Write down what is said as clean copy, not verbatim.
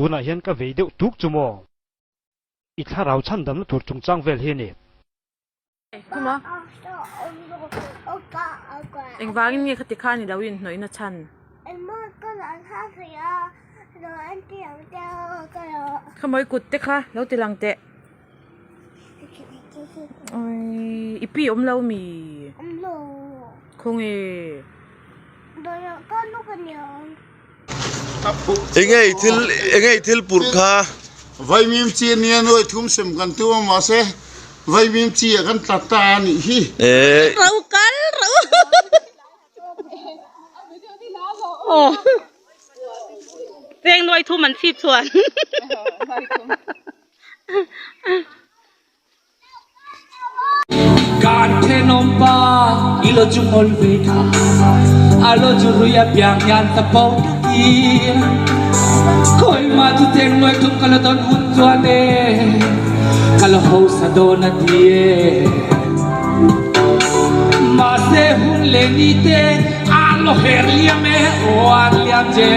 Tunah hian ka vei deuh tuk chu maw? I thlarau chhandamna tur chungchang vel hi a ni. Khuma. Engvangin nge khati khan i lo inhnawihna chhan? Khamawi kut te kha lo ti lang teh. I pi awm lo mi? Khawnge? Enge i thil enge i thil purh kha? Vaimim chi ania nuai thum sem kan tum a mahse vaimim chi ah kan tla ta a nih hi. Ro kal ro. Cheng nuai thum an chhip chuan. Kan thenawm pa i lo chu ngawl ve kha a lo chu rui a piang hian ta po takin khawi mah chu cheng nuai thum ka la dawn hun chuan e ka la hausa dawn a ti e mahse hun leh ni te an lo her liam e aw an liam zel.